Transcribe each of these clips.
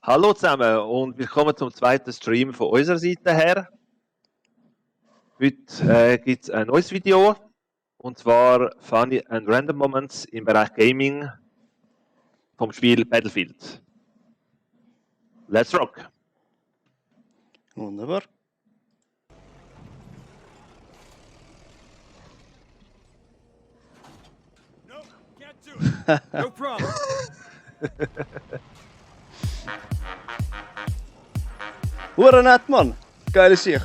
Hallo zusammen und willkommen zum zweiten Stream von unserer Seite her. Heute gibt es ein neues Video und zwar Funny and Random Moments im Bereich Gaming vom Spiel Battlefield. Let's rock! Wunderbar. No, can't do it. No problem. Hure nett, Mann. Geile Sicht.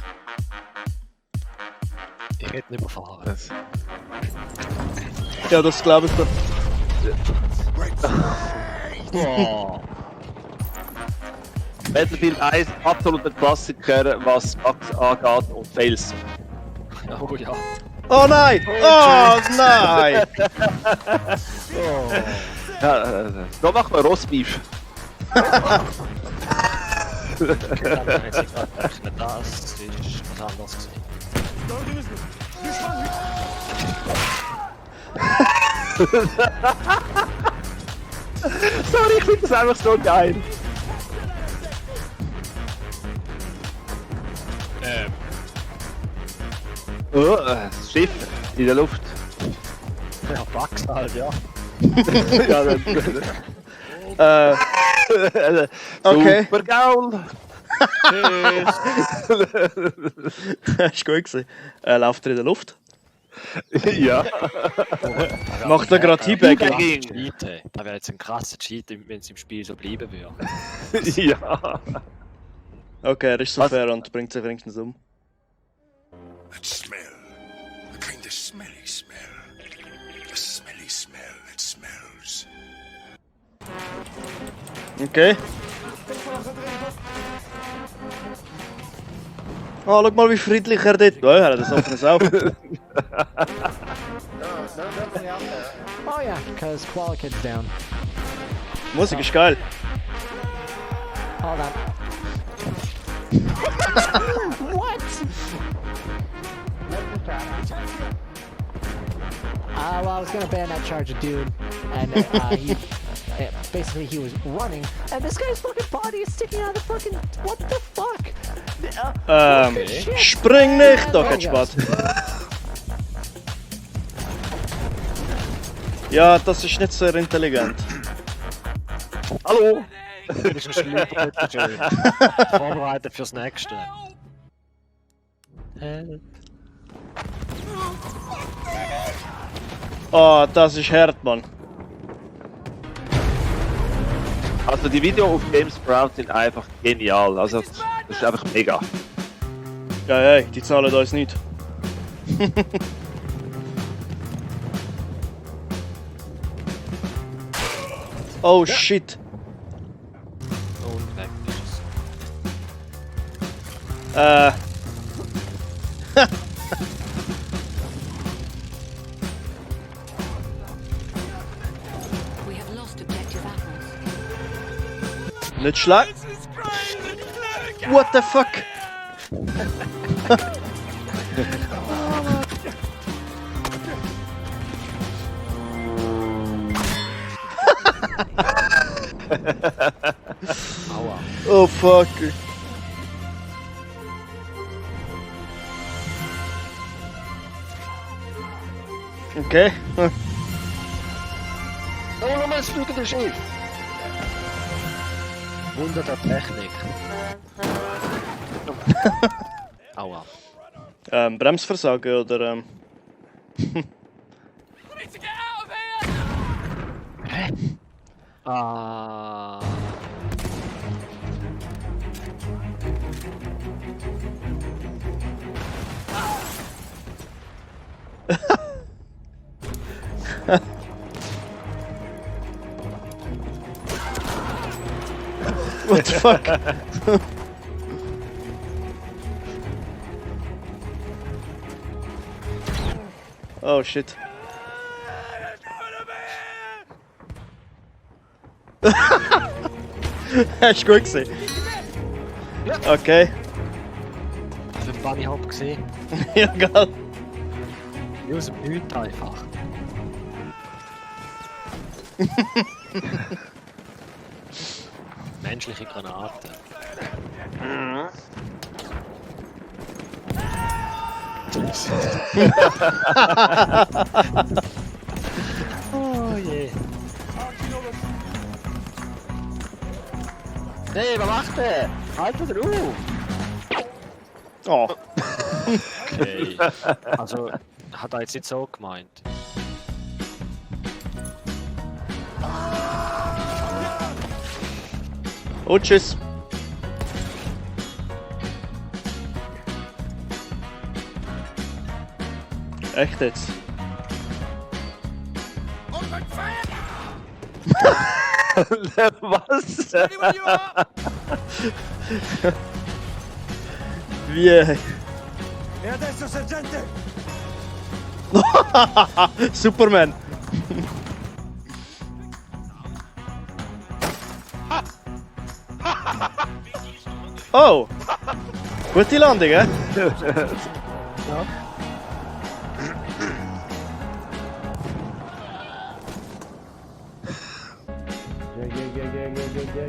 Ich hätte nicht mehr fahren. Ja, das glaube ich dir. Oh. Battlefield 1, absoluter Klassiker, was Bugs angeht und Fails. Oh ja. Oh nein! Oh nein! Oh. Ja, da machen wir Rossbeef. Dann hätte ich gerade gerechnet, das ist was anderes gewesen. Don't do this. This one. Sorry, ich finde das einfach so geil. Oh, das Schiff in der Luft. Ja, Bugs halt, ja. Ja, Okay. Super geil. Hast du gut gesehen? Läuft er in der Luft? Ja. Macht er gerade Teabagging? Teabagging. Da wäre jetzt ein krasser Cheat, wenn es im Spiel so bleiben würde. Ja. Okay, er ist so Was? fair und bringt sich wenigstens um. That smell. A kind of smelly smell. A smelly smell that smells. Okay. Oh, schau mal, wie friedlich er dort... Oh, er hat ein offenes Auge. Oh yeah, because Koala Kid's down. Musik ist geil. Hold on. What? Well, I was gonna ban that charge of dude, and basically he was running, and this guy's fucking body is sticking out of the fucking. What the fuck? Spring nicht! Doch, hat Spaß. Ja, das ist nicht sehr intelligent. Hallo. Das ist ein Spiel, bitte schön. Vorbereitet fürs nächste. Oh, das ist hart, Mann. Also die Videos auf GameSprout sind einfach genial. Also das ist einfach mega. Ja, hey, die zahlen uns nicht. Oh shit. Und weg ist es. We have lost objective apples. Nicht schlecht. What the fuck? Aua. Oh fuck. Okay. Oh, nochmal das fliegende Schiff! Wunder der Technik. Aua. Bremsversagen oder Hä? Ah. what the fuck? Oh shit. Hast du gut gesehen? Okay. Für den Bunny Hop gesehen. Ja, geil. Wie aus dem Nichts einfach. menschliche Granaten. Oh je. Hey, was macht der? Halt wieder auf! Oh. Okay. Also, hat er jetzt nicht so gemeint. Oh, tschüss. Echt jetzt? Was? Ready when you are! Wie? E adesso, sergente! Superman. Oh! Gute Landung, eh?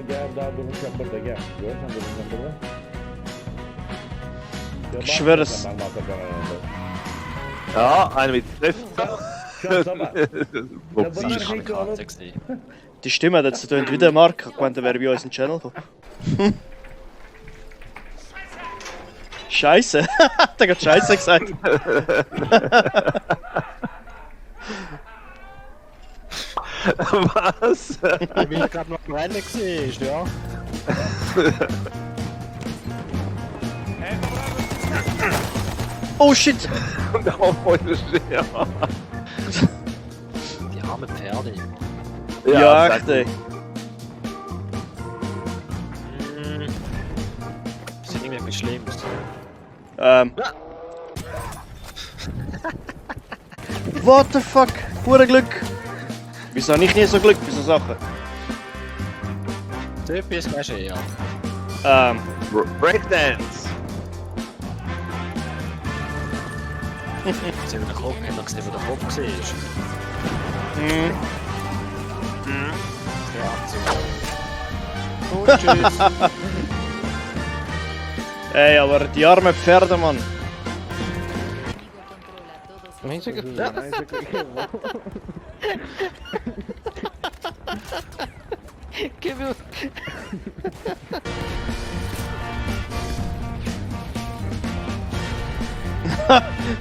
Gel daha durmuş yap burada gel. Görsen durmuş burada. Ich schwör's. Ja, einer mit Treffen. Ja, bunlar Ich habe Hacke olup Karte gesehen. Die Stimme hat jetzt tönt wie der Mark, wenn der wäre bei uns im Channel gekommen. Scheiße! Der hat Scheiße gesagt. Was? Weil er gerade noch am Rennen war, ja. Oh shit! Oh, ja. Die armen Pferde. Ja, sag echt ey. Das ist irgendwie etwas Schlimmes. What the fuck? Pure Glück! Wieso habe ich nie so Glück bei so Sachen? Typisch Gasche, ja. Breakdance. Sie haben den Kopf, haben noch gesehen, wo der Kopf war. Ja, so. Und tschüss. Ey, aber die armen Pferde, Mann.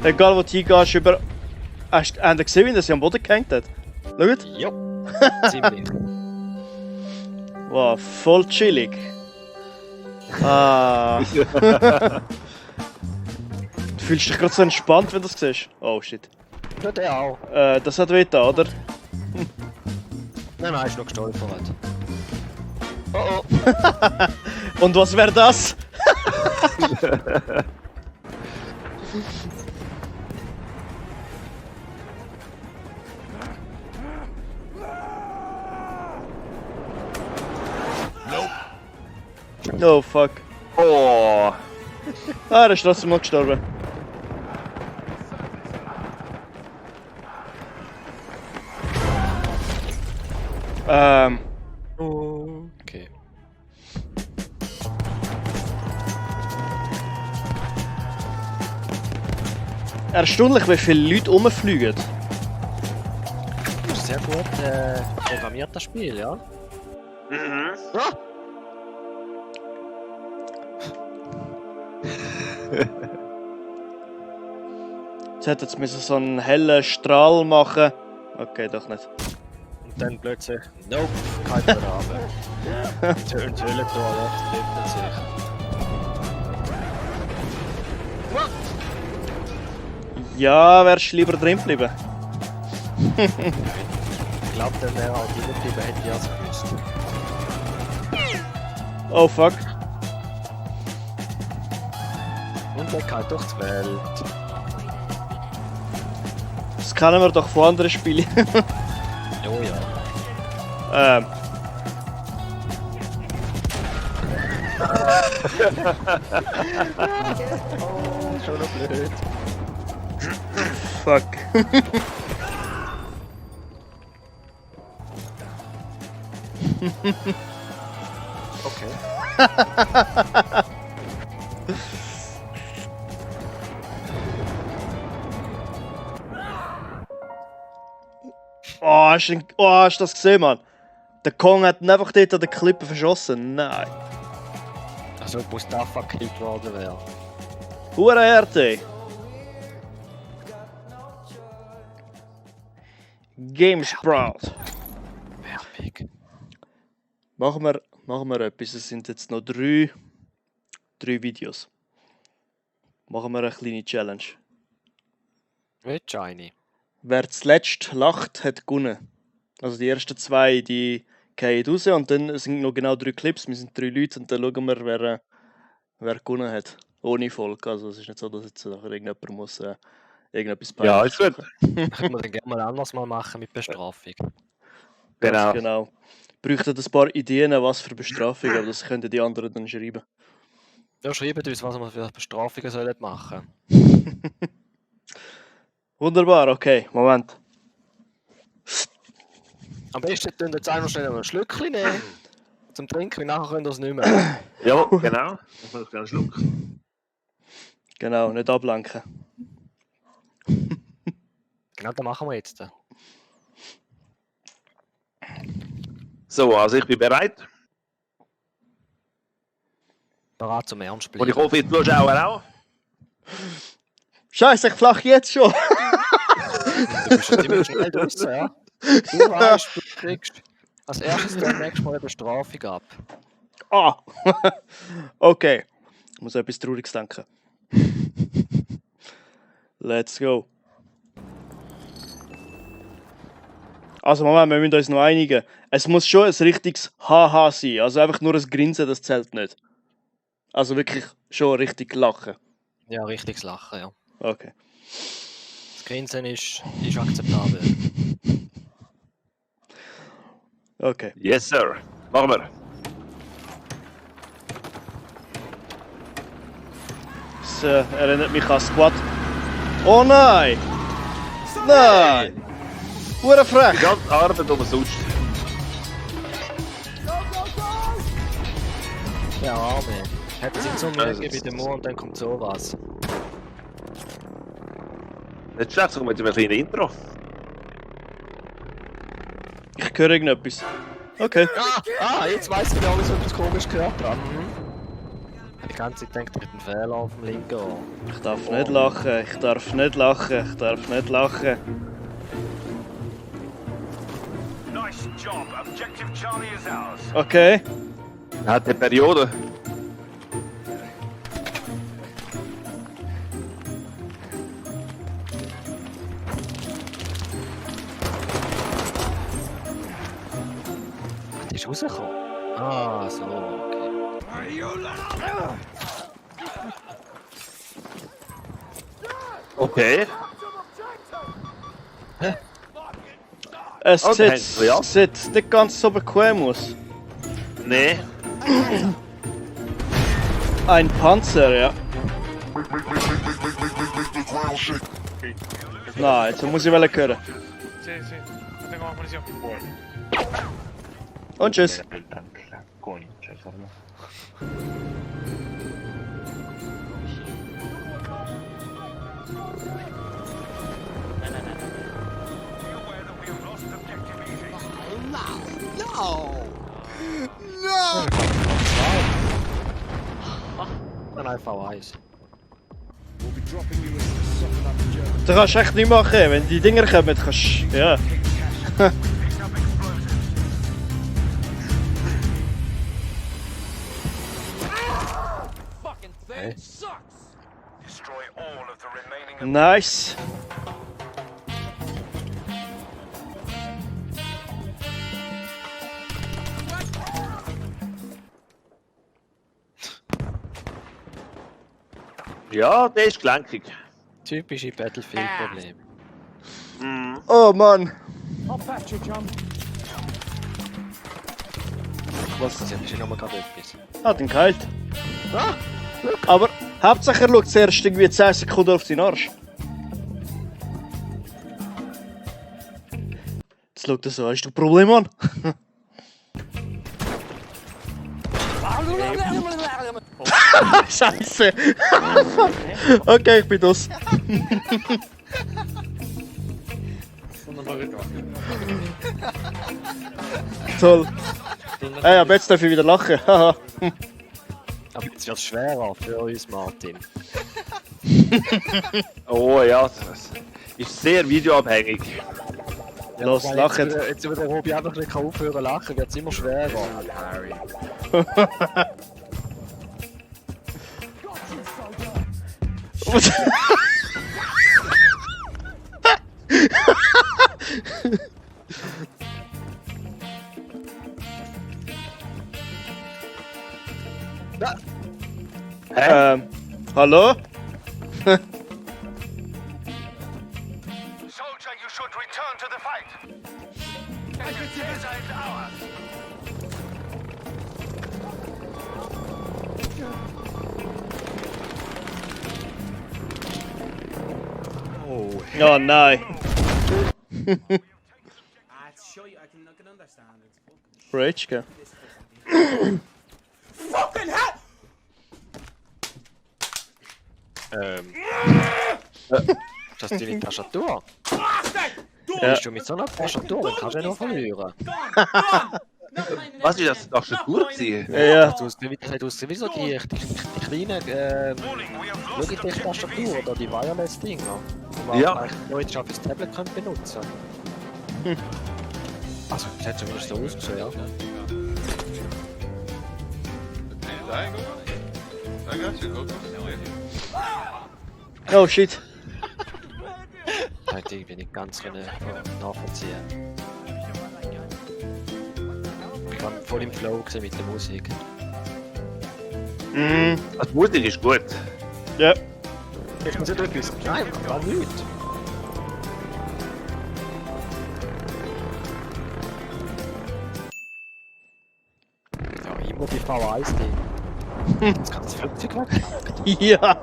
Egal wo du hingehst, über... Hast du gesehen, wie er sich am Boden gehängt hat? Schaut. Jo. Ziemlich. Wow, voll chillig. Ah. Du fühlst dich gerade so entspannt, wenn du das siehst. Oh shit. Ja, der auch. Das hat weh da, oder? Nein, ist noch gestolpert. Oh oh. Und was wäre das? Oh fuck. Oh. Ah, der ist trotzdem noch gestorben. Okay. Erstaunlich, wie viele Leute rumfliegen. Das ist sehr gut programmiert, das Spiel, ja? Ah! Jetzt hätte jetzt müssen so einen hellen Strahl machen. Okay, doch nicht. Und dann plötzlich, nope, kein Verrabe. Die Höhlentor, trifft sich. Ja, wärst du lieber drin geblieben. Ich glaube, dann wäre auch die geblieben, hätte ich also gewusst. Oh fuck. Und er geht durch die Welt. Das kennen wir doch von anderen Spielen. Oh ja. Oh, schon noch blöd. Fuck. Oh, hast du das gesehen, Mann? Der Kong hat ihn einfach dort an der Klippe verschossen. Nein. Also Mustafa gekillt worden wäre. Hure Härte. Game Sprout. Werbung. Machen wir etwas. Es sind jetzt noch drei Videos. Machen wir eine kleine Challenge. Willst du eine? Wer zuletzt lacht, hat gewonnen. Also die ersten zwei, die gehen raus und dann sind noch genau 3 Clips. Wir sind 3 Leute und dann schauen wir, wer gewonnen hat. Ohne Volk. Also es ist nicht so, dass jetzt nachher irgendjemand muss irgendetwas Ja, ist gut. Könnte man dann gerne mal anders mal machen mit Bestrafung. Genau. Genau. Bräuchten ein paar Ideen, was für Bestrafung, aber das könnten die anderen dann schreiben. Ja, schreibt uns, was wir für Bestrafungen sollen machen. Wunderbar, okay, Moment. Am besten tun jetzt einfach schnell ein Schlückchen nehmen zum Trinken, und nachher könnt ihr es nicht mehr. Ja, genau. Ich muss einen Schluck. Genau, nicht ablenken. Genau, das machen wir jetzt. So, also ich bin bereit. Bereit zum Ernst Und ich bleiben. hoffe, die Zuschauer auch. Scheiße, ich flach jetzt schon! Du bist schon ziemlich schnell draussen, ja? Du weißt, du kriegst als erstes das nächste Mal eine Bestrafung ab. Ah! Okay. Ich muss an etwas Trauriges denken. Let's go. Also Moment, wir müssen uns noch einigen. Es muss schon ein richtiges Haha sein. Also einfach nur ein Grinsen, das zählt nicht. Also wirklich schon richtig lachen. Ja, richtiges Lachen, ja. Okay. Das Grinsen ist akzeptabel. Okay. Yes, sir. Machen wir. Das erinnert mich an Squad. Oh nein! Nein! Hure Die frech! ganze Arbeit umsonst. Ja, Arme. Hat sich so Mühe Also, gegeben bei dem Mond und dann kommt sowas. Nicht schlecht, so mit einem kleinen Intro. Ich höre irgendetwas. Okay. Jetzt weiss ich, wie alles etwas komisch gehört hat. Die ganze Zeit denkt, ich habe einen Fehler auf dem linken Ohr. Ich darf nicht lachen, ich darf nicht lachen, ich darf nicht lachen. Nice job. Objective Charlie is ours. Okay. Hat die Periode. Die ist rausgekommen. Ah, so, okay. Okay. Es Oh, sieht, hängt ja. sieht nicht ganz so bequem aus. Nee. Ein Panzer, ja. Nein, jetzt muss ich hören. Sí, sí. No tengo más munición. Und tschüss. Dann einfach eins. Du kannst echt nichts machen, wenn die Dinger kommen, kannst du... Ja. Destroy all of the remaining. Nice. Ja, der ist gelenkig. Typische Battlefield-Problem. Oh Mann. I'll patch you, chum. Was? Jetzt ist nochmal gerade etwas. Hat ihn geheilt. Aber Hauptsache er schaut zuerst irgendwie 10 Sekunden auf seinen Arsch. Jetzt schaut er so, hast du ein Problem an? Scheiße! Okay, ich bin das. Toll. Hey, aber jetzt darf ich wieder lachen. Haha. Aber jetzt wird es schwerer für uns, Martin. Oh ja, das ist sehr videoabhängig. Los, Weil lachet. Jetzt, wo der Robi einfach nicht aufhören zu lachen, wird es immer schwerer. Hallo? Soldier, you should return to the fight. Defender is ours. Oh nein. Rage, gell? Das ist deine Tastatur. Ja. Bist du mit so einer Tastatur, dann kannst du ja noch verlieren. Was ist das? Tastatur gewesen? Ja. Du hast wie so die kleinen Logitech-Tastatur oder die Wireless-Dinger. Die Ja. man Leute schon fürs Tablet können benutzen. Also, das hat zumindest so ausgesehen, ja. Oh shit. Das hätte ich irgendwie nicht ganz nachvollziehen. Ich war voll im Flow gewesen mit der Musik. Mhm. Die Musik ist gut. Ja. Ich muss nicht etwas. Nein, gar nichts. Ja, immer die V1-Ding. Jetzt kann das Flugzeug weg. Ja.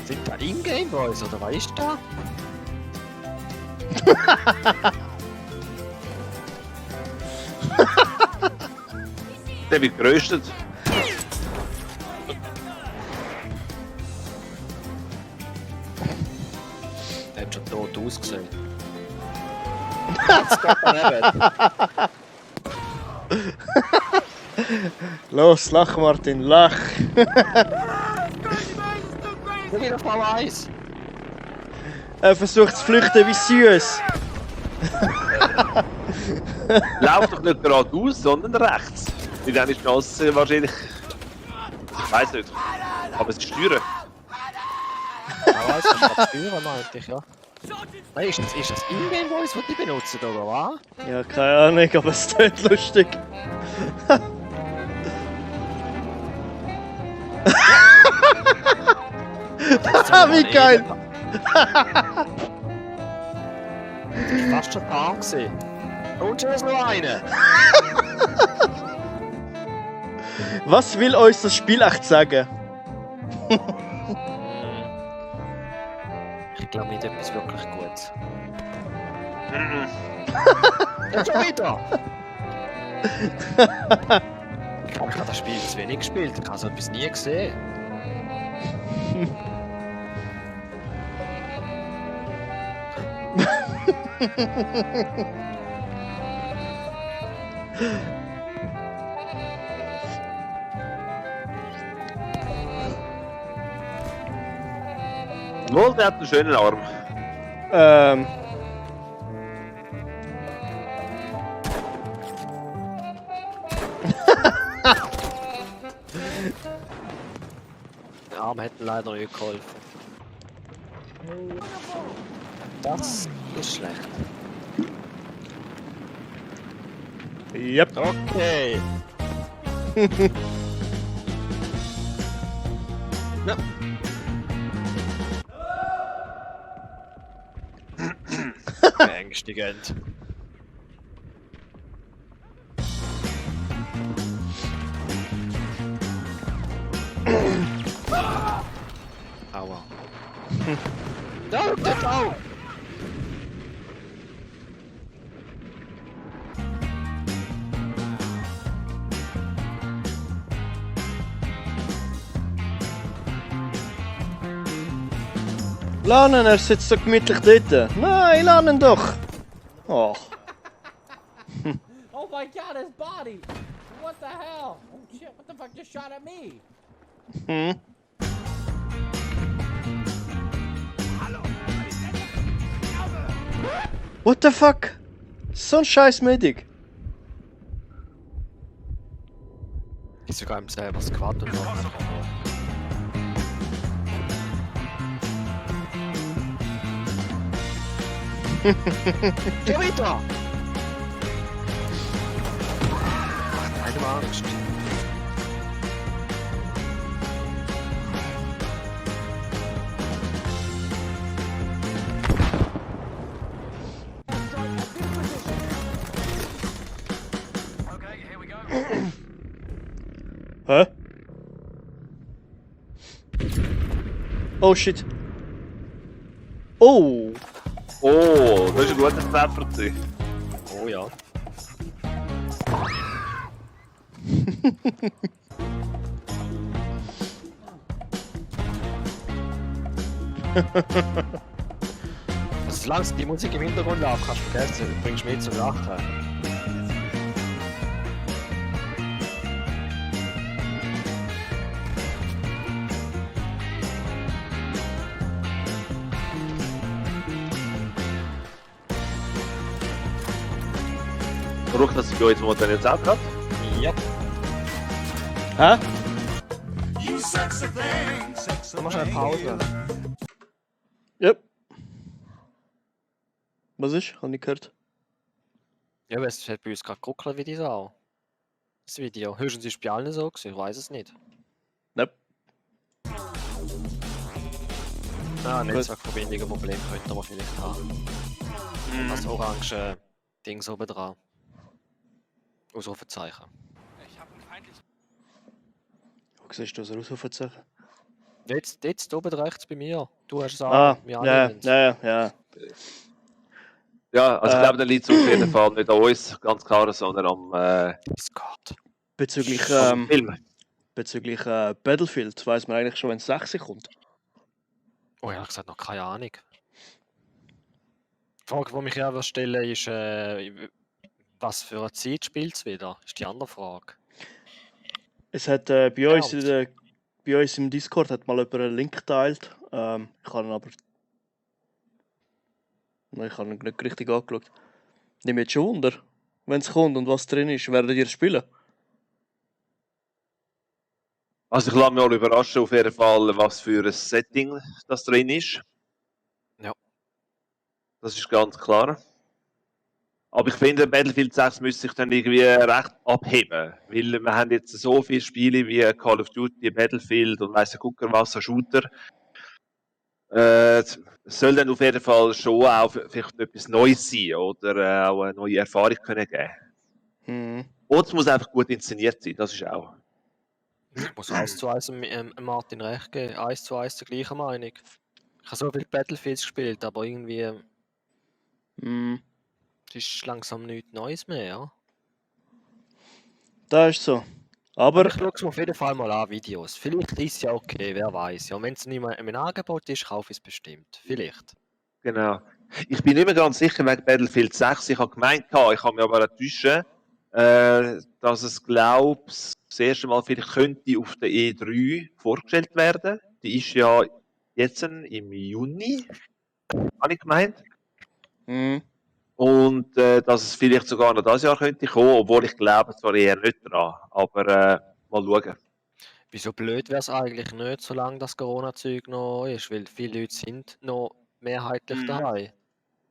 Sind da Ingame-Boys oder was ist da? Der wird geröstet. Der hat schon tot ausgesehen. Los, lach Martin, lach. Schon wieder V1. Er versucht zu flüchten wie süß. Lauf doch nicht geradeaus, sondern rechts. Mit einer Chance wahrscheinlich. Ich weiß nicht. Aber es steuern. V1 kannst du führen, meinte ich, ja. Nein, ist das Ingame-Voice, das die benutzen, oder was? Ja, keine Ahnung, aber es klingt lustig. Wie geil! Ich war fast schon da gewesen. Und schon ist noch eine. Was will uns das Spiel echt sagen? Ich glaube nicht etwas wirklich Gutes. Ja, schon wieder! Ich glaube, ich habe das Spiel zu wenig gespielt. Ich habe so etwas nie gesehen. Wohl, der hat einen schönen Arm. Der Arm hätte leider nicht geholfen. Das ist schlecht. Yep. Okay. Ja. Beängstigend. Ja, dort auch! Lanen, er sitzt so gemütlich dort. Nein, lanen doch! Oh. Oh my god, his body! What the hell? Oh shit, what the fuck just shot at me? Hm. What the fuck? So ein scheiß Medic. Ist sogar im selber Squad und noch. Geh weiter! Keine Angst. Okay, here we go. Hä? Oh shit. Oh! Oh, das ist ein guter Treffer gewesen. Oh ja. Also, solange die Musik im Hintergrund läuft, kannst du vergessen, du bringst mich zum Lachen. Verrückt, dass ich bei euch momentan jetzt auch gerade. Ja. Hä? You sexy thing, sexy Du machst eine Pause. Ja. Was ist? Hab ich gehört. Ja, aber es hat bei uns gerade geruckelt wie die Sau. Das Video. Höchstens ist bei allen so gewesen, ich weiß es nicht. Nein. Ah, Netzwerkverbindungen Problem könnte man vielleicht haben. Das orange Dings oben dran. Ausrufezeichen. Wo siehst du das Ausrufezeichen? Jetzt oben rechts bei mir. Du hast es auch. Ah, wir ja, alle haben's. ja. Ja, also ich glaube, der liegt auf jeden Fall nicht an uns, ganz klar, sondern am Discord. Bezüglich, Film. bezüglich Battlefield weiß man eigentlich schon, wenn es 6 kommt. Oh, ehrlich gesagt noch keine Ahnung. Die Frage, die mich auch stellen ist, was für eine Zeit spielt es wieder? Ist die andere Frage. Es hat bei uns bei uns im Discord hat mal jemand einen Link geteilt. Ich habe ihn aber. Nein, ich habe ihn nicht richtig angeschaut. Nimm jetzt schon Wunder, wenn es kommt und was drin ist. Werdet ihr es spielen? Also ich lasse mich auch überraschen auf jeden Fall, was für ein Setting das drin ist. Ja. Das ist ganz klar. Aber ich finde, Battlefield 6 müsste sich dann irgendwie recht abheben. Weil wir haben jetzt so viele Spiele wie Call of Duty, Battlefield und weiss der Gucker was, ein Shooter. Es soll dann auf jeden Fall schon auch vielleicht etwas Neues sein oder auch eine neue Erfahrung können geben. Hm. Und es muss einfach gut inszeniert sein, das ist auch. Ich muss 1:1 Martin recht geben. 1:1 der gleichen Meinung. Ich habe so viele Battlefields gespielt, aber irgendwie Hm. es ist langsam nichts Neues mehr. Ja? Das ist so. Aber Aber ich schaue es mir auf jeden Fall mal an, Videos. Vielleicht ist es ja okay, wer weiß. Ja, und wenn es nicht mehr im Angebot ist, kaufe ich es bestimmt. Vielleicht. Genau. Ich bin nicht mehr ganz sicher wegen Battlefield 6. Ich habe gemeint, ich habe mich aber enttäuschen, dass es, glaube ich, das erste Mal vielleicht könnte auf der E3 vorgestellt werden. Die ist ja jetzt im Juni, habe ich gemeint. hm. Und dass es vielleicht sogar noch dieses Jahr könnte kommen, obwohl ich glaube zwar eher nicht dran. Aber mal schauen. Wieso blöd wäre es eigentlich nicht, solange das Corona-Zeug noch ist? Weil viele Leute sind noch mehrheitlich daheim.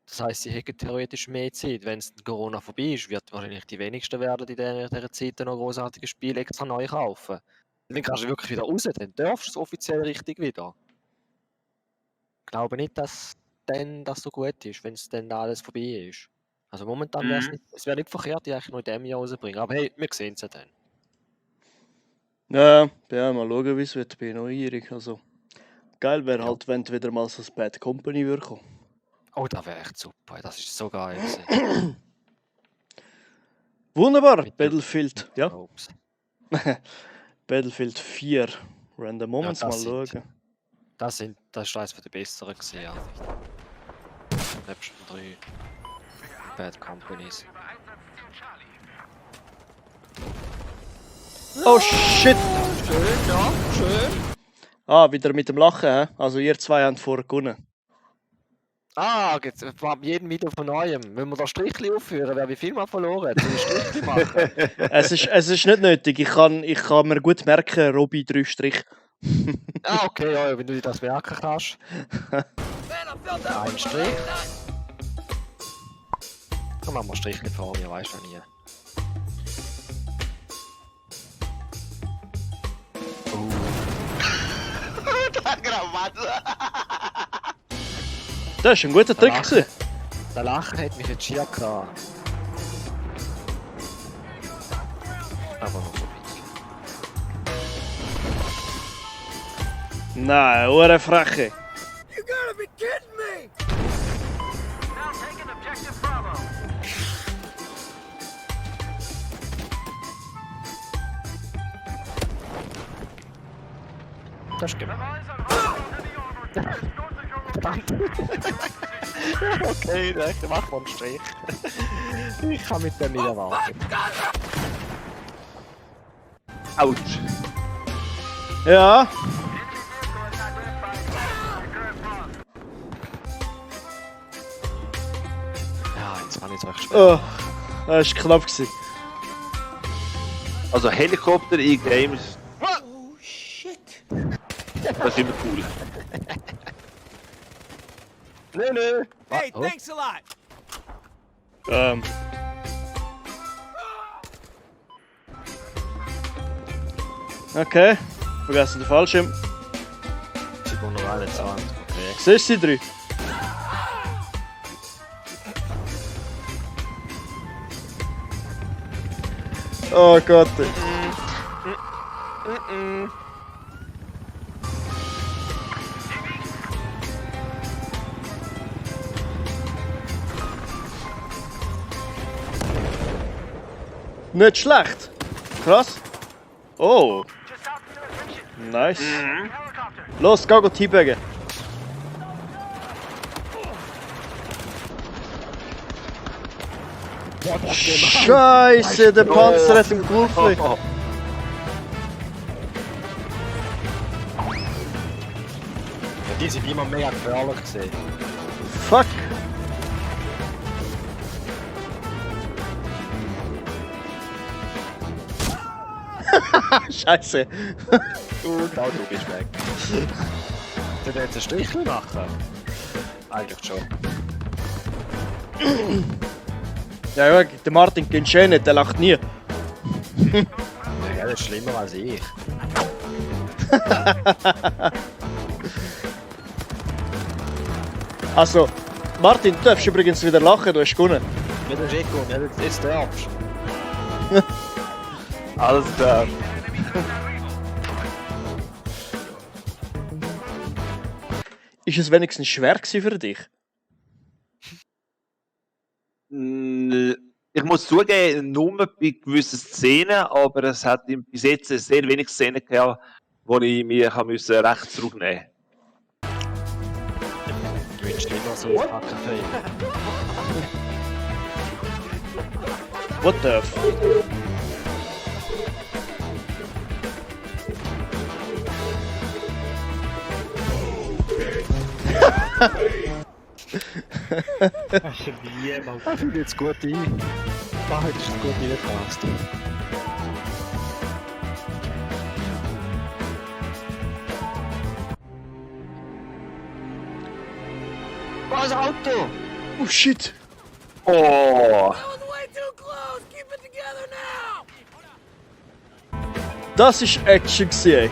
Das heisst, sie hätten theoretisch mehr Zeit. Wenn es Corona vorbei ist, wird wahrscheinlich die wenigsten werden in dieser Zeit noch großartige Spiele extra neu kaufen. Dann kannst du wirklich wieder raus, dann darfst du es offiziell richtig wieder. Ich glaube nicht, dass dann das so gut ist, wenn es dann alles vorbei ist. Also momentan wäre es wäre nicht verkehrt, die eigentlich noch in diesem Jahr rauszubringen. Aber hey, wir sehen es ja dann. Ja, mal schauen, wie es wird. Bin neugierig. Also, Geil wäre halt, wenn wieder mal so ein Bad Company würde kommen. Oh, das wäre echt super. Das ist so geil gewesen. Wunderbar, Mit Battlefield. Ja, Ups. Battlefield 4. Random Moments Ja, mal das schauen. Das ist eines der besseren gesehen, ja. Nebst den 3 Bad Companies. Oh shit! Schön, ja, schön. Ah, wieder mit dem Lachen, hä? Also ihr zwei habt vorher gewonnen. Ah, jetzt ab jedem Video von neuem. Wenn wir das Strichli aufführen, wer wie viel mal verloren hat, soll ich Strichli machen? Es ist nicht nötig. Ich kann mir gut merken, Robby 3 Strich. Ah, okay, ja, wenn du dir das merken kannst. Ein Strich. Dann machen wir Strichli vor mir, weißt du nie. Das war ein guter Trick. gewesen. Der Lachen hat mich jetzt schier gehabt. Aber noch so ein bisschen. Nein, hure Freche. Now taking objective Bravo. Das ist gemein. Eyes on hostile heavy armor. Okay, dann mach mal einen Strich. Ich kann mit dem nicht erwarten. Autsch. Ja, Ja, jetzt kann ich es euch schwer. oh, das war knapp. Gewesen. Also Helikopter in Games. Oh shit. Das ist immer cool. Nö. Hey, Oh. thanks a lot. Okay, vergessen den Fallschirm. 721, okay. Siehst du die 3? Oh Gott. Nicht schlecht. Krass. Oh, Just south of the mission. nice. Helicopter. Los, geh teabaggen. Scheiße, der Panzer hat ihm geholfen. Die sind immer mega gefährlich gesehen. Fuck. Scheiße. Und auch du bist weg. Soll ich jetzt einen Strich machen? Eigentlich schon. Ja, der Martin kennt schön nicht, der lacht nie. Ja, das ist schlimmer als ich. Also, Martin, du darfst übrigens wieder lachen, du hast gewonnen. Ja, das ist eh gut. Ja, jetzt darfst Alles klar. Ist es wenigstens schwer gewesen für dich? Ich muss zugeben, nur bei gewissen Szenen, aber es hat bis jetzt sehr wenig Szenen gehabt, wo ich mich recht zurücknehmen musste. du. Wünschst immer so einen Kaffee. What the f... Ich finde jetzt gut ein. Mach jetzt gut reingepasst. Was Auto? Oh shit! Oh! Das ist Action gewesen, ey.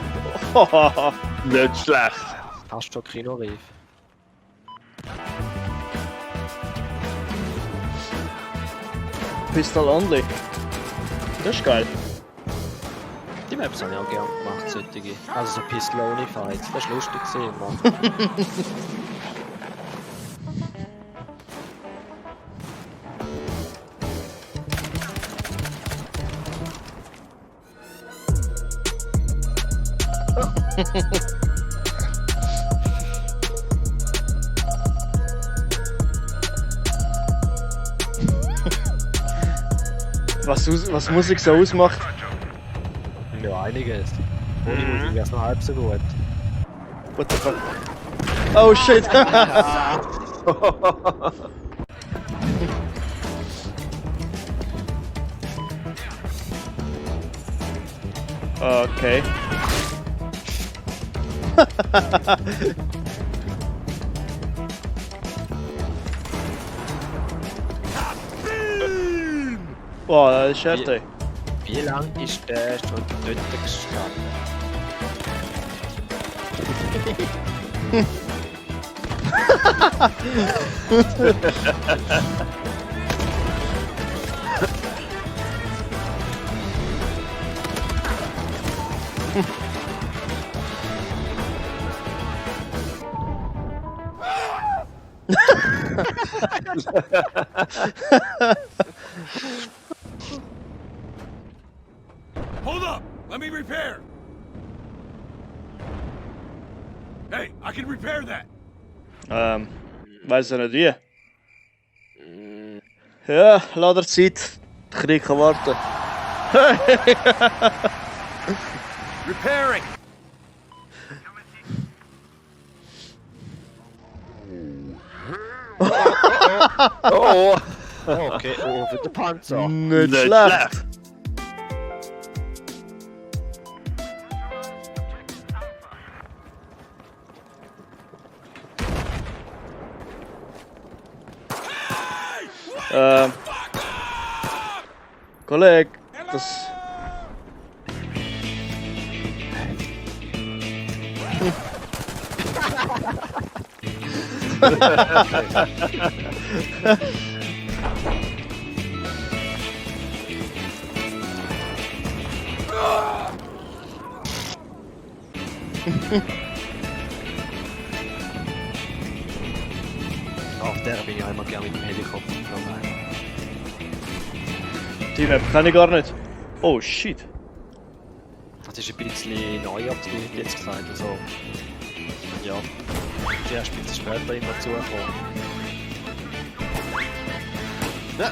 Nicht schlecht. Hast du schon Kinoreif? Pistol only. Das ist geil. Die Maps habe ich auch gerne gemacht. solche. Also so Pistoloni-Fights. Das war lustig gewesen, Mann. Was Musik so ausmacht? Ja, einiges. Ohne Musik wäre es noch halb so gut. What the fuck? Oh shit! Okay. Boah, das ist heftig. Wie lang ist der schon dort gestanden? Hold up! Let me repair! Hey, I can repair that! Weiß ja nicht wie. Ja, Laderzeit. Der Krieg kann warten. Repairing. Oh, Okay, oh, für den Panzer. Nicht schlecht. Kollege, das... Auf der bin ich auch immer gerne mit dem Helikopter geflogen. Die Map kann ich gar nicht. Oh shit. Das ist ein bisschen neu, habt ihr jetzt gesagt. Also, ja, die erst ein bisschen später immer dazugekommen. Ja.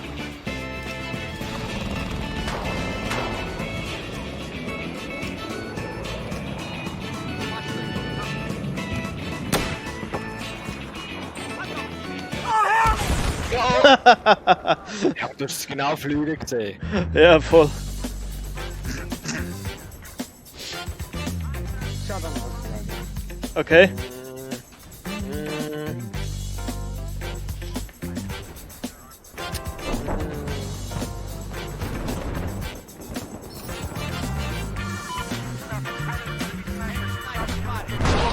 Ja, du hast es genau fliegen gesehen. Ja, voll. Okay.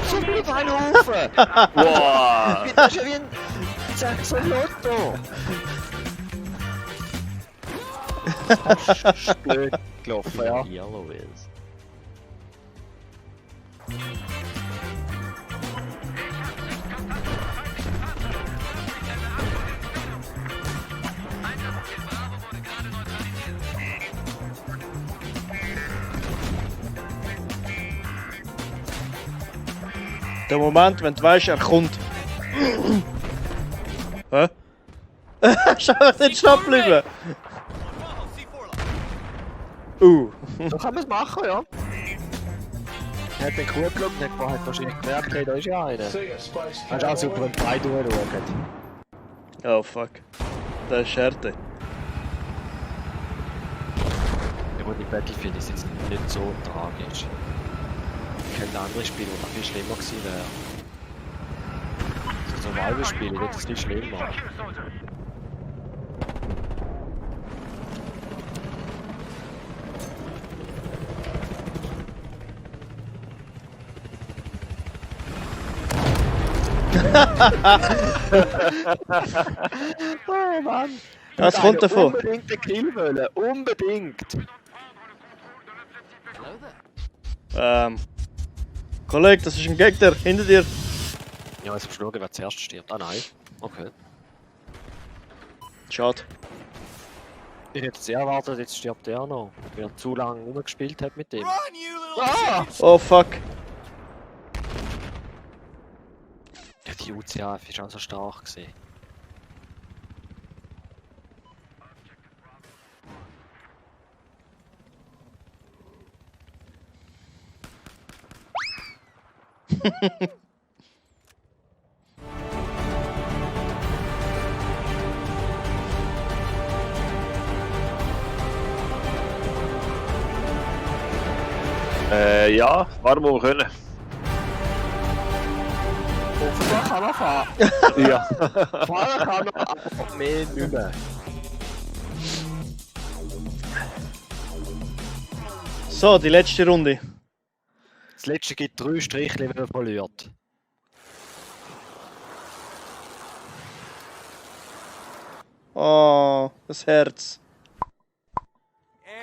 Zum Glück ein Haufen! wow. Das ist ja wie ein Sechser Lotto! Blöd gelaufen, ja. Yellow is. Der Moment, wenn du weißt, er kommt. Hä? Schau, er ist nicht stehen geblieben. So kann man es machen, ja. Er hat den Kuh geschaut und hat wahrscheinlich gemerkt, hey, da ist ja einer. Hast auch super, wenn drei durchschauen. Oh fuck. Das ist Härte. Ja gut, die Battlefield ist jetzt nicht so tragisch. Ich kenne andere Spiele, die noch viel schlimmer gewesen wären. So Survival-Spiele, das ist nicht schlimmer. Oh Mann! Was kommt davon? Unbedingt den Kill wollen, unbedingt! Kollege, das ist ein Gegner, hinter dir. Ja, jetzt musst du schauen, wer zuerst stirbt. Ah nein. Okay. Schade. Ich hätte sehr erwartet, jetzt stirbt der noch. Weil er zu lange rumgespielt hat mit dem. Oh fuck. Ja, die UCAF ist auch so stark gewesen. Ja, warum wir können. Offenbar kann er fahren. Ja. Fahren kann er, aber mehr nicht mehr. So, die letzte Runde. Das letzte gibt 3 Striche, wenn er verliert. Oh, das Herz.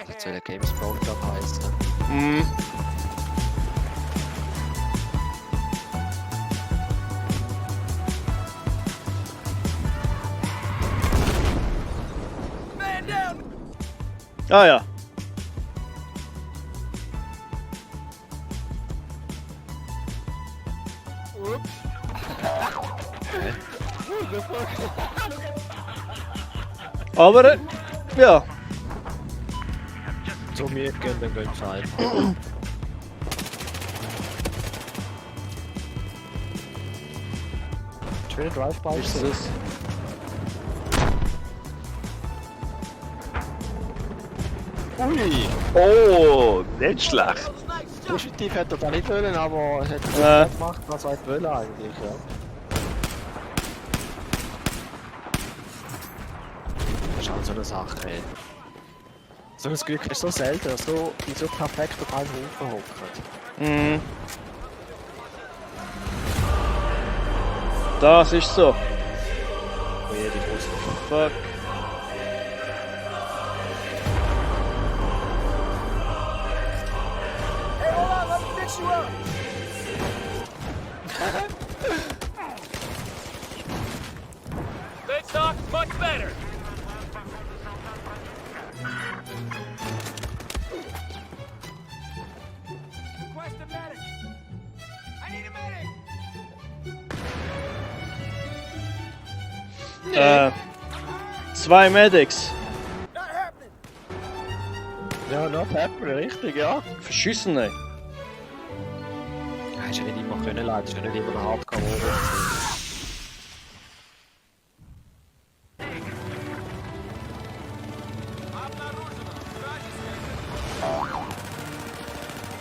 Jetzt soll der Games Project heißen. Mhm. Ah ja. Aber ja. Zu mir gehen, dann gehen sie einfach. Schöne Drive-By. Ist es. Ui! Oh, nicht schlecht. Positiv hätte er da nicht wollen, aber er hat Ja. gemacht, was er wollen eigentlich, ja. Das ist auch so eine Sache, ey. So ein Glück ist so selten, dass so die so perfekt auf einem Haufen hocken. Mhm. Das ist so. Wo jede Brust. Fuck. Let's talk much better. Request a medic. I need a medic. 2 Medics. Not happening. Ja, not happening, richtig, ja. Verschissen, ey. Hast du ja nicht immer können leiden, das ist ja nicht immer ein Hardcore.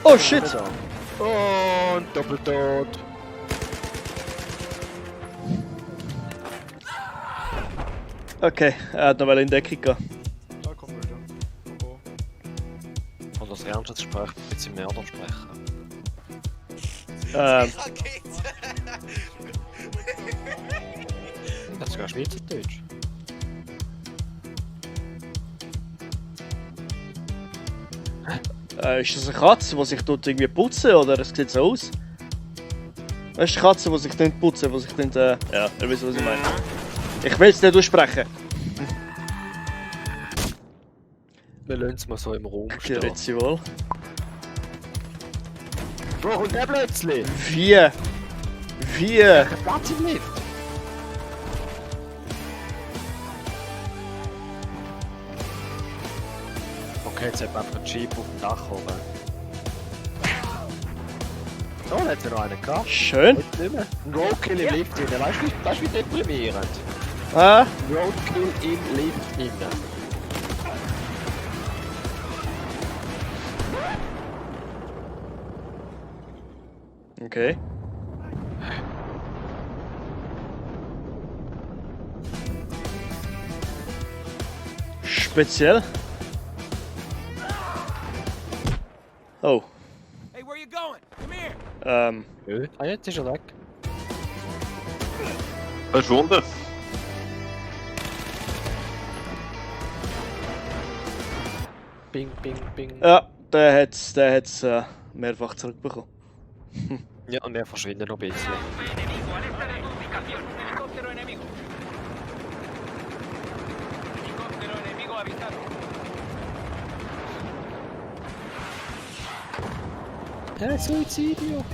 Oh shit. Und Doppeltod. Okay, er hat noch in Deckung gehen. Da kommt wieder. Oder das Ernstgespräch mit seinem Mörder sprechen. Das ist sogar Schweizerdeutsch. Ist das eine Katze, die sich dort irgendwie putzen oder es sieht so aus? Das ist eine Katze, die sich nicht putzen, die sich nicht. Ja, ihr wisst, was ich meine. Ich will es nicht aussprechen. Wir lassen es mal so im Raum stehen. Grüezi wohl. Wo kommt der plötzlich? Wie? Platz im Lift! Okay, jetzt hat man einfach einen Jeep auf dem Dach oben. Oh, da hat ja noch einen gehabt. Schön. Jetzt nicht mehr. Ein Roadkill im Lift drin. Weißt du, wie deprimierend? Ah, Roadkill im Lift drin. okay. Speziell. Oh. Hey, where you going? Come here. Nö. Ah, jetzt ist er weg. Verschwunden. Bing, bing, bing. Ja, der hat's mehrfach zurückbekommen. Ja, und wir verschwinden noch ein bisschen. Suizidio!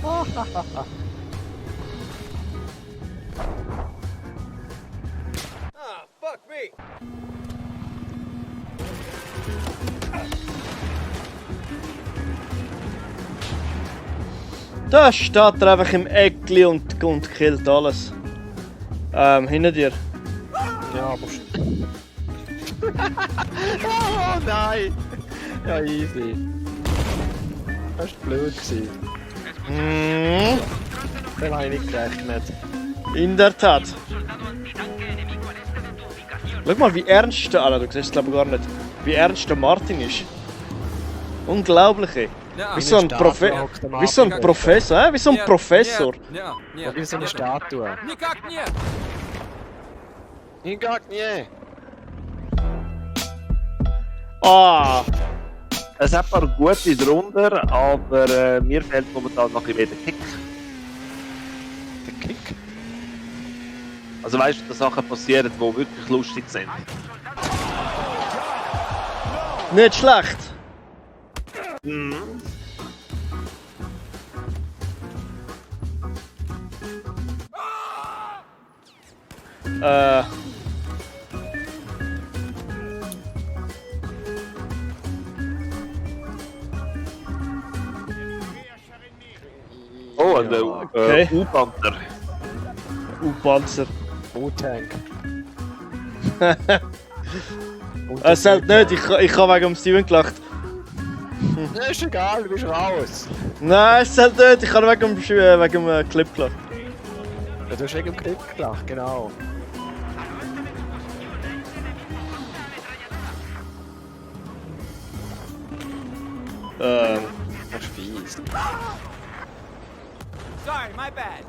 Da steht er einfach im Eckli und killt alles. Hinter dir. Ja, aber... Oh nein! Ja, easy. Das war blöd. Mhm. Dann habe ich nicht gerechnet. In der Tat. Schau mal, wie ernst der... du siehst es glaube ich gar nicht. Wie ernst der Martin ist. Unglaublich, ey. Wie so ein Professor, wie so ein Professor. Wie so ein Professor. Wie so eine Statue. Никак nie! Ah! Es hat ein paar gute drunter, aber mir fehlt momentan noch ein bisschen der Kick. Der Kick? Also weißt du, dass Sachen passieren, die wirklich lustig sind. Nicht schlecht. Oh, und okay. U-Panther. U-Panzer. U-Tank. Es hält nicht, ich habe wegen dem Steven gelacht. Ja, ist egal, du bist raus. Nein, es hält nicht, ich habe wegen dem Clip gelacht. Ja, du hast wegen dem Clip gelacht, genau. Das ist fies. Sorry, my bad.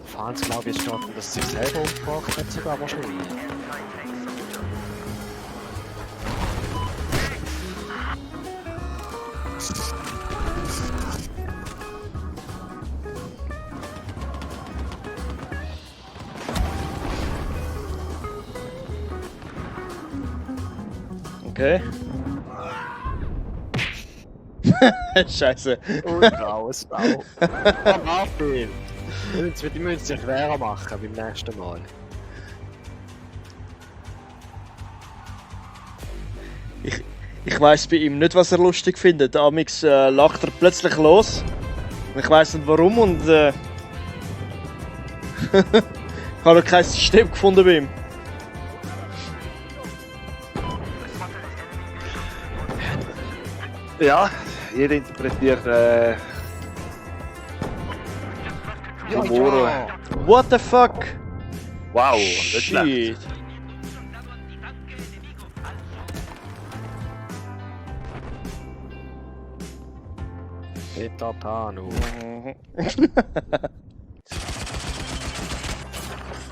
Franz glaube ich schon, dass es sich selber aufgebracht hat, sogar wahrscheinlich. Okay. Scheiße. Und raus, Bau. Komm auf, Bill. Die müssen sich schwerer machen beim nächsten Mal. Ich weiss bei ihm nicht, was er lustig findet. Amix lacht er plötzlich los. Ich weiss nicht warum und ich habe noch kein System gefunden bei ihm. Ja, jeder interpretiert Humor. What the fuck? Wow, das ist schlecht. Shit. Peter Tanu.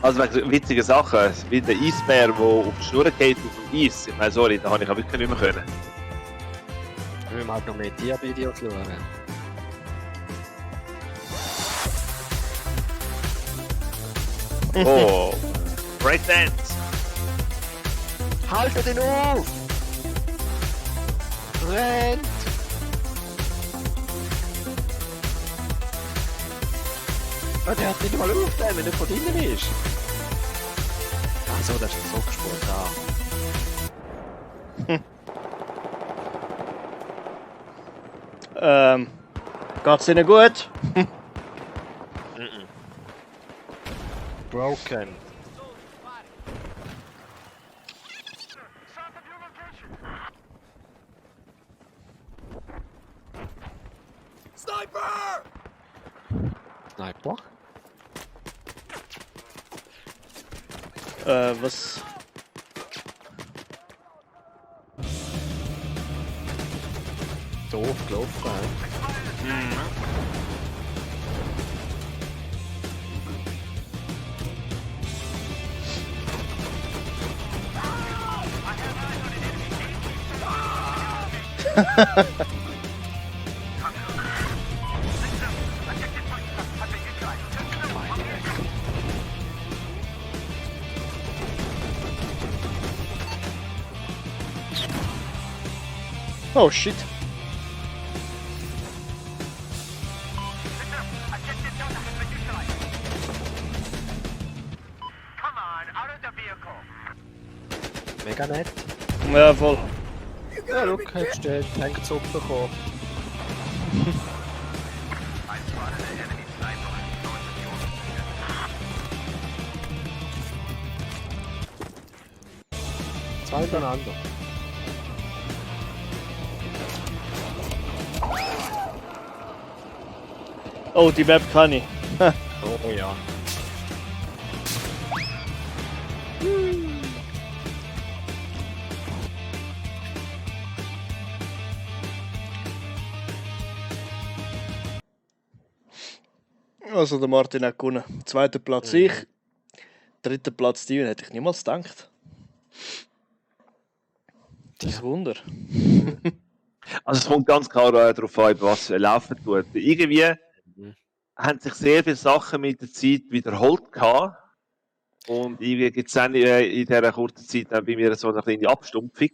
Also wegen witzigen Sachen, wie der Eisbär, der auf die Schnur geht auf dem Eis. Ich meine, sorry, da habe ich wirklich nicht mehr können. Wir müssen halt noch mehr Tiervideos schauen. Oh, Breakdance! Haltet ihn auf! Rennt! Oh, der hat nicht mal aufgegeben, wenn er von drinnen ist. Achso, das ist so gespult da. Geht's Ihnen gut? Broken. Sniper! Sniper? Was? Doof gelaufen. Oh shit. Objective Delta has been neutralized. Come on, out of the vehicle. Mega nett. Ja, voll. Ja, look, hättest du den Tanksuppe bekommen. Zwei hintereinander. Oh, die Map kann ich. Oh ja. Also der Martin hat gewonnen. Zweiter Platz ich. Dritter Platz Steven, hätte ich niemals gedacht. Das Wunder. Also es kommt ganz klar darauf an, was laufen tut. Irgendwie haben sich sehr viele Sachen mit der Zeit wiederholt gehabt. Und irgendwie gibt es dann in dieser kurzen Zeit dann bei mir so eine kleine Abstumpfung.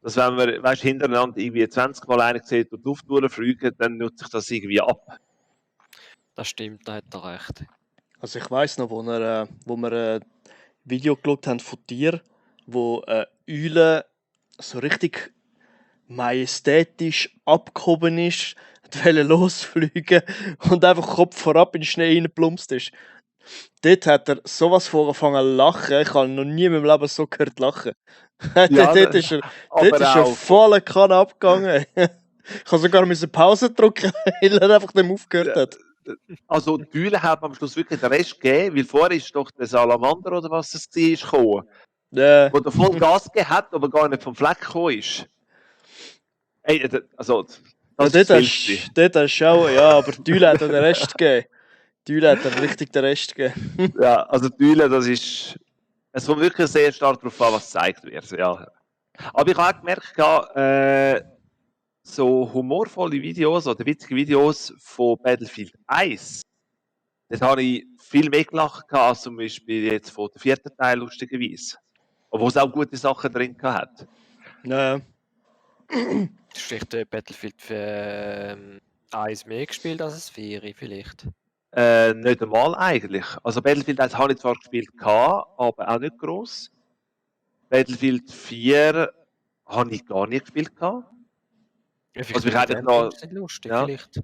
Dass wenn man, weißt, hintereinander irgendwie 20 Mal einen sieht und die Luft durchfliegen, dann nutzt sich das irgendwie ab. Das stimmt, da hat er recht. Also ich weiss noch, wo wir ein Video geschaut haben von dir, wo Eule so richtig majestätisch abgehoben ist, wollte losfliegen und einfach Kopf vorab in den Schnee reingeplumpst ist. Dort hat er sowas von angefangen zu lachen. Ich habe noch nie in meinem Leben so gehört lachen. Ja, dort ist er auch. volle Kanne abgegangen. Ich habe sogar Pause drücken, weil er einfach dem aufgehört hat. Also die Eule hat am Schluss wirklich den Rest gegeben, weil vorher ist doch der Salamander oder was es war, gekommen, Ja. wo der voll Gas gegeben hat, aber gar nicht vom Fleck gekommen ist. Ey, also, das ist filzig. Dort hast du auch, ja, aber die Eule hat den Rest gegeben. Die Eule hat dann richtig den Rest gegeben. Ja, also die Eule, das ist... Es kommt wirklich sehr stark darauf an, was gezeigt wird. Ja. Aber ich habe auch gemerkt, so humorvolle Videos oder witzige Videos von Battlefield 1, dort habe ich viel mehr gelacht als zum Beispiel jetzt von der 4. Teil, lustigerweise. Obwohl es auch gute Sachen drin hat. Ja. Das ist vielleicht Battlefield für 1 mehr gespielt als das 4 vielleicht. Nicht einmal eigentlich. Also Battlefield 1 habe ich zwar gespielt, aber auch nicht gross. Battlefield 4 habe ich gar nicht gespielt. Ja, Also ich hätte noch... Das ist lustig, Ja. vielleicht.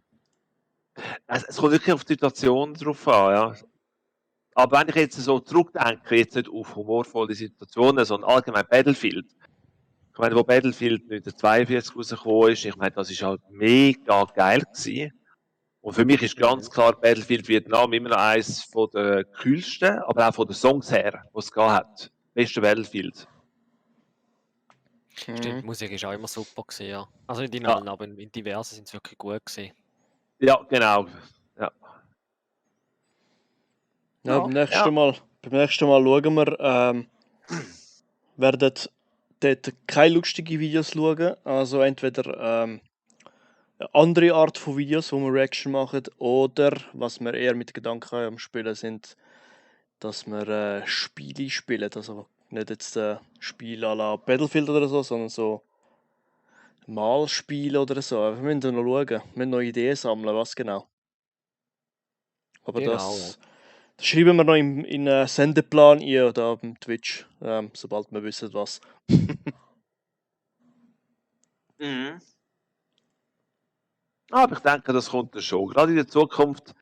Es kommt wirklich auf die Situation drauf an, ja. Aber wenn ich jetzt so zurückdenke, jetzt nicht auf humorvolle Situationen, sondern allgemein Battlefield. Ich meine, wo Battlefield 1942 rausgekommen ist, ich meine, das ist halt mega geil gewesen. Und für mich ist ganz klar Battlefield Vietnam immer noch eines der kühlsten, aber auch von den Songs her, die es gehabt hat. Beste Battlefield. Stimmt, die Musik ist auch immer super gewesen, ja. Also nicht in Ja. allen, aber in diversen sind es wirklich gut gewesen. Ja, genau. Ja. Ja, beim nächsten Mal schauen wir, werden dort keine lustigen Videos schauen. Also entweder eine andere Art von Videos, wo wir Reaction machen, oder was wir eher mit Gedanken am Spielen sind, dass wir Spiele spielen. Also nicht jetzt Spiele à la Battlefield oder so, sondern so Malspiele oder so. Wir müssen noch schauen. Wir müssen noch Ideen sammeln, was genau. Aber Genau, das schreiben wir noch in Sendeplan ein oder auf dem Twitch, sobald wir wissen, was. Mhm. Aber ich denke, das kommt dann schon. Gerade in der Zukunft,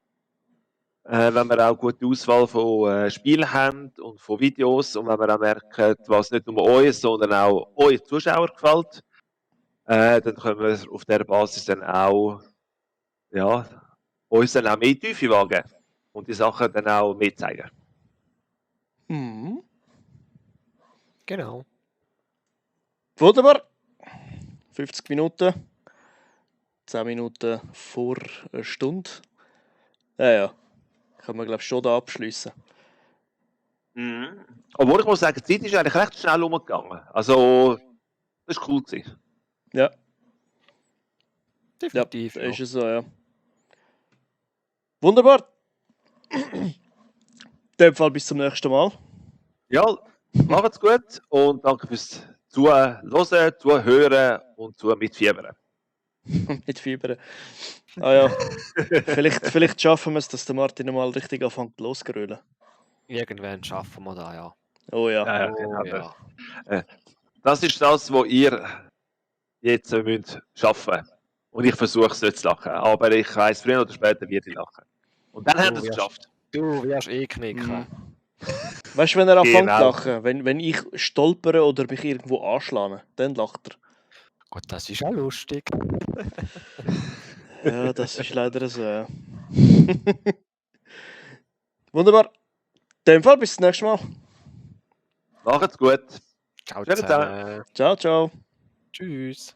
wenn wir auch gute Auswahl von Spielen haben und von Videos und wenn wir auch merken, was nicht nur uns, sondern auch euch Zuschauer gefällt, dann können wir auf dieser Basis dann auch, ja, uns dann auch mehr in die Tiefe wagen und die Sachen dann auch mehr zeigen. Mhm. Genau. Wunderbar. 50 Minuten. 10 Minuten vor einer Stunde. Ja. Können wir, glaube ich, schon da abschließen. Mhm. Obwohl ich muss sagen, die Zeit ist eigentlich recht schnell umgegangen. Also, das war cool gewesen. Ja, Definitiv. ist es so, ja. Wunderbar. In dem Fall bis zum nächsten Mal. Ja, macht's gut und danke fürs zuhören, zuhören und mitfiebern. Mit Fieber. Ah ja. vielleicht schaffen wir es, dass der Martin mal richtig anfängt losgerüllen. Irgendwann schaffen wir das, ja. Oh ja. Ja, Oh, genau. ja. Das ist das, was ihr jetzt müsst schaffen. Und ich versuche es nicht zu lachen. Aber ich weiss, früher oder später werde ich lachen. Und dann haben wir es geschafft. Du wirst knicken. Mhm. Weißt du, wenn er anfängt Genau. zu lachen, wenn ich stolpere oder mich irgendwo anschlage, dann lacht er. Gut, das ist ja lustig. Ja, das ist leider so. Ja. Wunderbar. In dem Fall bis zum nächsten Mal. Macht's gut. Ciao Schönen Tag. zusammen. Ciao, ciao. Tschüss.